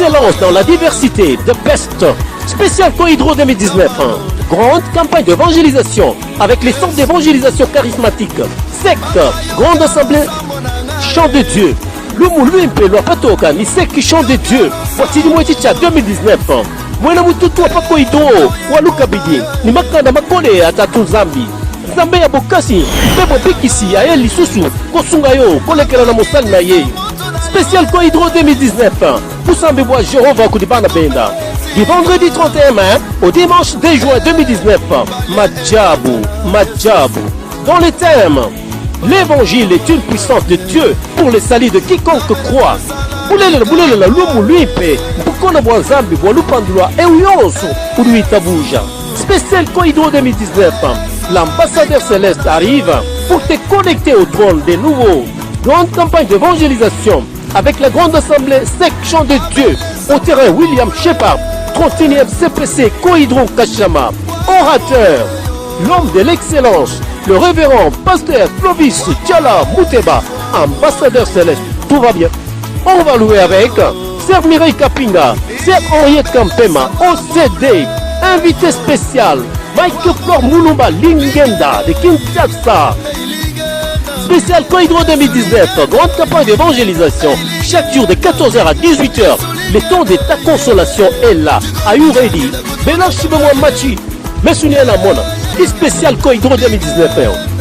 L'excellence dans la diversité, the best. Spécial Cohydro 2019. Grande campagne d'évangélisation avec les centres d'évangélisation charismatique. Secte, grande assemblée, chant de Dieu. Lumu luimpe lua patoka ni seki chant de Dieu. Bua tshidimu etshi tshia 2019. Muena mututu wa pa Cohydro wa lukabidi ni makanda makole a Tatu Nzambi. Nzambe ya bokasi mpe bobikisi aye lisusu kosunga yo kolekela na mosali na ye. Spécial Cohydro 2019. Busambi bua Jehova kudi bana benda. Du vendredi 31 mai au dimanche 2 juin 2019. Majabu, Majabu. Dans le thème L'évangile est une puissance de Dieu pour le salut de quiconque croit. Bulelela bulelela lumu luimpe bukole bua Nzambi bua lupandu lua eu yonso udi witabuja. Spécial Cohydro 2019. L'ambassadeur céleste arrive pour te connecter au trône des nouveaux. Grande campagne d'évangélisation avec la grande assemblée Section de Dieu au terrain William Shepard, 31e CPC Cohydro Kashama. Orateur, l'homme de l'excellence, le révérend pasteur Clovis Tchala Mouteba, ambassadeur céleste. Tout va bien. On va louer avec Sœur Mireille Kapinga, Sœur Henriette Kampema, OCD, invité spécial, Mike Flor Moulumba Lingenda de Kinshasa. Spécial Cohydro 2019, grande campagne d'évangélisation, chaque jour de 14h à 18h. Le temps de ta consolation est là. Are you ready? Bena Shibemwa Machi, Mesounia Mona, spécial Cohydro 2019.